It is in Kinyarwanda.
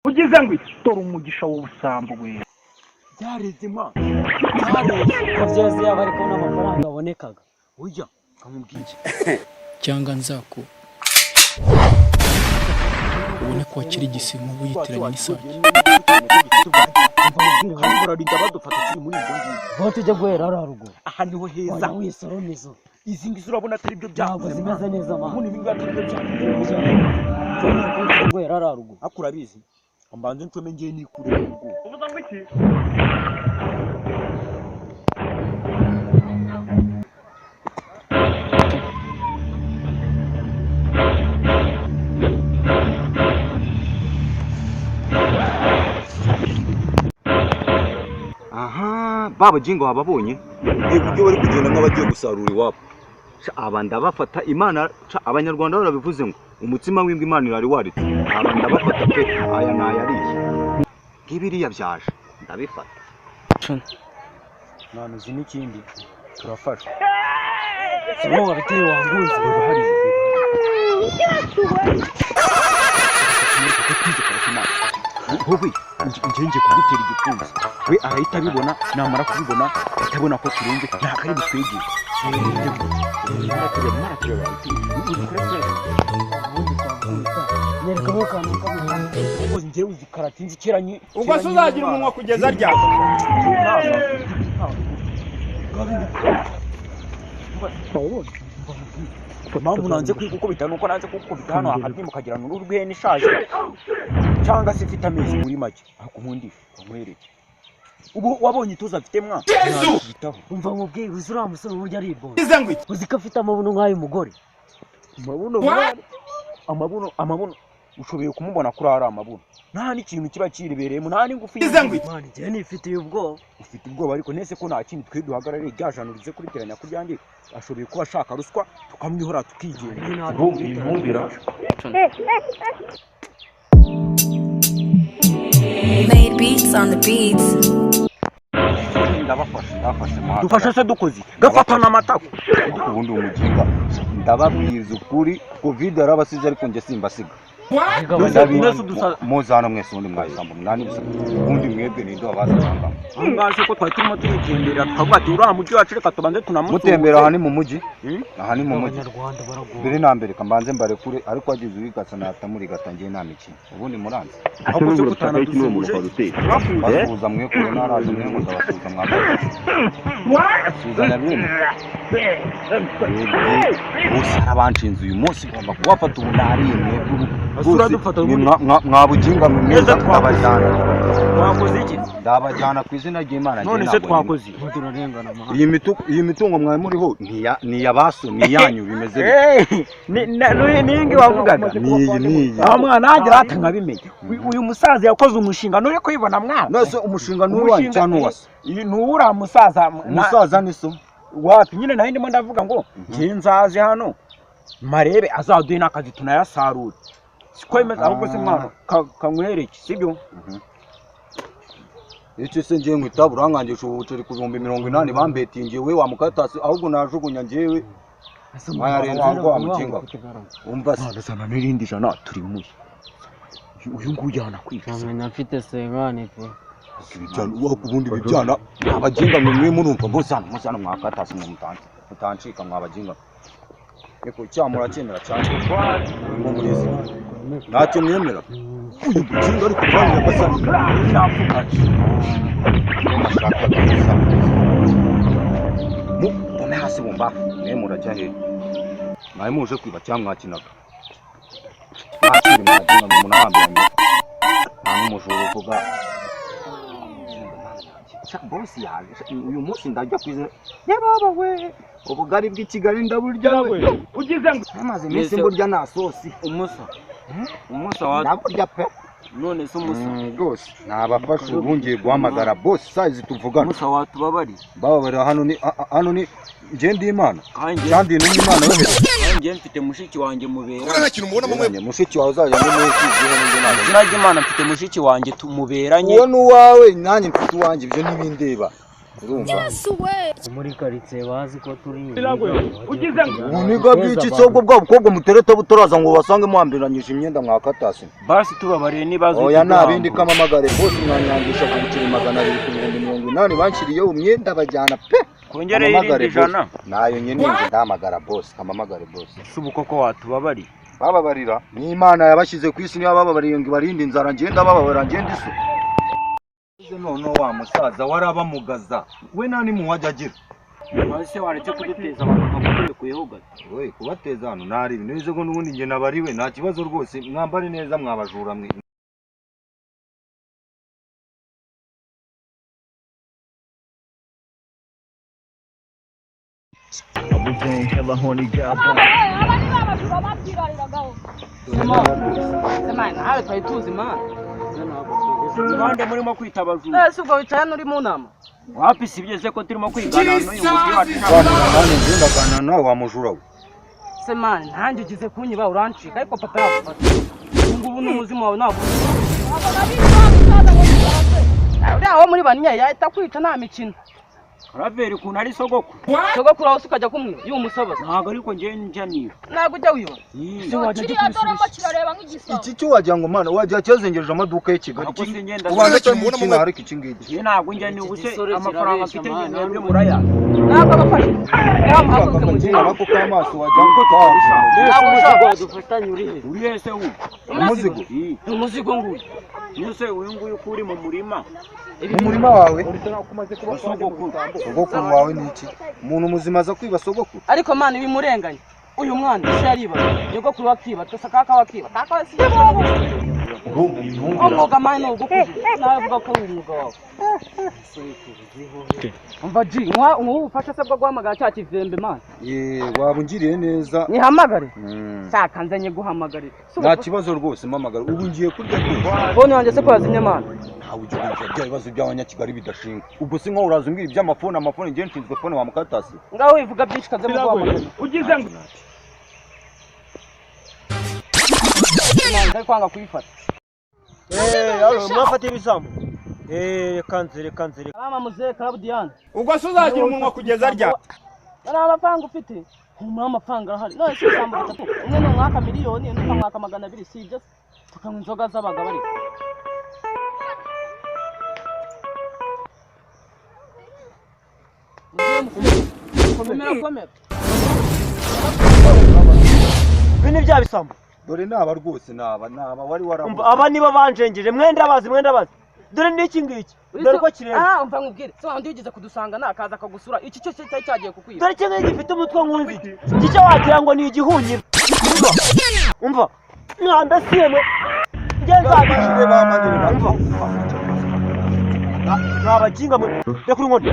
Ugize ngo iki? Dore umugisha w'ubusambo we. Byareze ma, byareze. Ko byose yaba ariko n'amafaranga abonekaga. Oya, kamubwire. Cyangwa nzaku ubone ko wakirigise nk'ubu yitiranya n'isake. Kandi bararinda badufata turi muri ibyo ngibyo. Vuba tujya guhera hariya haruguru. Aha niho heza. Wajya wisoroma izo. Izi ngizi urabona atari byo Ntabwo byakoze. zimeze neza ma. Ubundi ibi ngibi atari byo byakoze. Tujya guhera hariya haruguru. Ariko urabizi, mbanze ncome ngiye nikure mu bwoko. Uvuze ngo iki? Aha babajingo wababonye? Reba uburyo bari kugenda nk'abagiye gusarura iwabo. Sha, aba ndabafata Imana. Sha, Abanyarwanda barabivuze ngo umutsima w'imbwa Imana irari waritse. Aba ndabafata pe, aya nayariye ngibiriya byaje ndabifata. Mwana, uzi n'ikindi? Turafashwe. Si wowe wabiteye wangunze. Urahari. Wowe njye ngiye kugutera igipfunsi, we arahita abibona. Namara kubibona atabona ko turenze, ntabwo ari butwegere. Maratureba, maratureba. Ubundi twakubita. Nyereka aho kantu kamwe. Ubwo njyewe uzi karate nzi kera nyi. Ubwo se uzagira umunwa kugeza ryari? Impamvu nanze kwikukubita nuko nanze kukubita hano hakabyimba ukagira ngo uruhu rw'ihene ishaje cyangwa se ifite amezi muri make. Ariko ubundi nkwereke, ubu wabonye ituza mfite mwa ntakitaho. Umva nkubwire, uzi uriya musore uburyo ari ibonye? Ugize ngo iki? Uzi ko afite amabuno nk'ay'umugore? Amabuno mwana, amabuno, amabuno ushoboye kumubona kuri ari amabuno, nta n'ikintu kiba kirebereyemo, nta n'ingufu. Ugize ngo iki? Mwana, njyewe nifitiye ubwoba. Ufite ubwoba, ariko nese ko nta kindi twe duhagarariye, rya jana urize kuriteranya ku ryanjye, ashoboye kuba ashaka ruswa tukamwihora tukigenda. Made beats on the beats. Ndabafashe, ndabafashe muhaka. Dufashe se dukoze gafatana amatako? Ubundi umuginga, ndababwiza ukuri, Covid yarabasize ariko njye simbasiga. Nese Muze hano mwese. Ubundi mwabisambo mwana ibisa, ubundi mwebwe ninde wabazana? Ahangaha se ko twari turimo turitemberera, tukavuga ati uriya mujyi wacu reka tubanze tunamusuhuze. Mutembera aha ni mu mujyi? Hmm? Aha ni mu mujyi. Abanyarwanda baragowe. Mbere na mbere kambanze mbarekure, ariko wagize urigasa natamurigata. Njye nta mikino, ubundi muranze. Ahubwo se kutanadusuhuje? Basuhuza mwe kure, naraje mwe ngo ndabasuhuza, mwasuhuzanya bene bose. Arabanshinze uyu munsi ngomba kubafata. Ubu nariye mwebwe ubu. Ese uradufata Mwe ubundi? Mwabuginga mwe. Neza twakoze. Ndabajyana. Twakoze iki? Ndabajyana ku izina ry'Imana. Njye None se ntabwo twakoze iki? Ubu turarengana mwana. Iyi mitungo mwari muriho ni iya baso, ni iyanyu, bimeze bite? Ningi wavugaga? Niyi, niyi. Aho mwana nanjye rata nkabimenya. Uyu musaza yakoze umushinga, nturi kuyibona mwana? None se umushinga ni uwanyu cyangwa ni uwa so? Ni uwuriya musaza. Umusaza ni so. Wapi nyine, nayo ndimo ndavuga ngo njye nzaze hano marebe azaduhe n'akazi tunayasarure, siko bimeze? Ahubwo se mwana, kankwereke, sibyo? Icyo se ngiye nkwita urankangisha ubu buceri ku 80,000 bambetingiye we wamukatasi, ahubwo najugunya njyewe mwayarenze urwo wamukinga. Umva se. Mwana, zana n'irindi jana turi muye, uyu nguyu yanakwica. Nkamenya mfite senkani pe. Ibyana ubundi ibi byana abaginga mwe mwe murumva, muzana muzana mwakatasi mwe mutanci mutancika mwabaginga. Niko icyaha muracyemera cyane murimo murizi, ntacyo mwemera. Uyu muginga ariko kandi nyagasani nashakaga gusa mupome hasi bumva. Mwe murajya he? Mwari muje kwiba cyangwa mwakinaga? Mwakire mwaginga mwe munahambiranye, nta n'umujura uvuga. Sha, bosi yaje. Sha, uyu munsi ndajya kwizina yababa we, ubugari bw'i Kigali ndaburya we. Ugize ngo Namaze iminsi mburya nta sosi. Umusa. Umusa wa Ndaburya pe. None se umusa. Rwose nabafashe, ubu ngiye guhamagara bosi sayizi tuvugana. Umusa watubabariye. Bababarira hano ni hano ni njye ndi Imana Kandi njye kandi ni Imana yohereje. kandi njye mfite mushiki wanjye mubera. Beranye, mushiki wawe uzajya muri munsi njye ntabwo Izina ry'Imana, mfite mushiki wanjye tumuberanye. Uwo ni uwawe, nanjye mfite uwanjye, ibyo ntibindeba. Urumva? Muri karitsiye bazi ko turi Ugize ngo Ubuniga bw'iki se? Ubwo bwa bukobwa mutereta butaraza ngo basange muhambiranyije imyenda mwakatasi. Basi tubabariye nibaza. Oya, nta bindi, kamamagare bose mwanyangisha ku biceri 200 ku 80,000 banshyiriyeho umwenda bajyana pe. Kongereho Kamamagare irindi 100. boss. Nayo nyine njye ndahamagara boss, kamamagare boss. Si ubu koko watubabariye? Bababarira n'Imana yabashyize ku isi niyo bababariye ngo ibarinde inzara, ngenda bababara ngenda iso. None wa musaza warabamugaza we nta n'impuhwe agira. Ese waretse kuduteza abantu nkakuturekuyeho gato? We kubateza hano ntari neza ko n'ubundi njye nabariwe, nta kibazo rwose, mwambare neza mwabajura mwe. Aba ni babajura babyirariragaho. Semana nawe twari tuzi mana. Impande murimo kwita abajura? Ese ubwo wicaye hano uri mu nama? Wapi, si byo se ko turimo kwigana n'uyu mujyi wacu? Nanjye ngenda nawe wa mujura we. Semana ntanjye ugize kunyiba urancika, ariko papa yagufata. Ubu ngubu n'umuzimu wawe ntabwo. Abo babizi bamusaza ngo nibarase. Uriya wo muri baniye yahita kwica nta mikino. Karaveri ukuntu ari sogoko. Sogokuru wawe se ukajya kumwiba iyo umusoboza? Ntabwo, ariko njye njya niba. Ntabwo ujya wiba. Ese wajya ujya Kiriya doramo kubisubiza? kirareba nk'igisabo. Iki cyo wagira ngo mana wagira cyazengereje amaduka y'i Kigali. Ako si ngenda. Ubanza cyangwa iki ariko iki ngiki. Njye ntabwo njya niba Iki se gisore amafaranga kirabeshya, mfite man. mwebwe muraya. Ntabwo abafashe. Ngaho muhaguruke mu gihe. Akagera ako k'amaso wagira ngo Mbese umuzigo dufatanye uri he? Uri hese ubu? Umuzigo. Ii. Umuzigo nguyu. Nuse uyu nguyu ko uri mu murima? Mu murima wawe? Wa sogokuru. Sogokuru wawe ni iki? Umuntu muzima aza kwiba sogokuru? Ariko mana ibimurenganya. Uyu mwana ese yariba. Nyogokuru wakiba, twese kaka wakiba. Kaka we si umwuga mani ni ugukuje. Nawe avuga ko ari umwuga wawe. Umva G, nkuha ubufasha se bwo guhamagara cya kivembe mani. Ye, waba ungiriye neza. Nihamagare. Mm. Shaka nzanye guhamagarira. Si Nta ubufasha- kibazo rwose, mpamagara. Ubu ngiye kurya rwose. Fone yanjye se ko yazimye mani? Ntawe ujya ubwira bya bibazo by'abanyakigali bidashinga. Ubwo si nkaho uraza umbwira iby'amafone, amafone ngiye nshinzwe fone wa mukatasi. Ngaho wivuga byinshi kaze mu guhamagara. Ugize ngo Mani, ndari kwanga kuyifata. Mwafata ibisambo. Reka nze, reka nze, reka. Mama muzehe Claudiane. Ubwo se uzagira umunwa kugeza ryari? Nari amafaranga ufite. Humura, amafaranga arahari. None si ibisambo bitatu. Umwe ni umwaka miliyoni, undi ukamwaka 200, si ibyo se? Tukanywa inzoga z'abagabo ariko. Muzehe mukomere. Komera komera. Ibi ni bya bisambo. Dore naba rwose naba wari Umva, warabuze. aba niba banjengeje mwenda bazi, mwenda bazi. Dore n'iki ngiki. Dore uko kirenze. Ah, umva nkubwire. Se wandi wigeze kudusanga nakaza akagusura. Iki cyo cyari cyagiye kukwiba. Dore iki ngiki gifite umutwe nk'uw'inzige. Iki cyo wagira ngo ni igihunyira. Umva. Umva. Mwambe siyemwe. Njye nzabica. Bamanyure. Umva. Mwabaginga mwe. Reka urunkoni.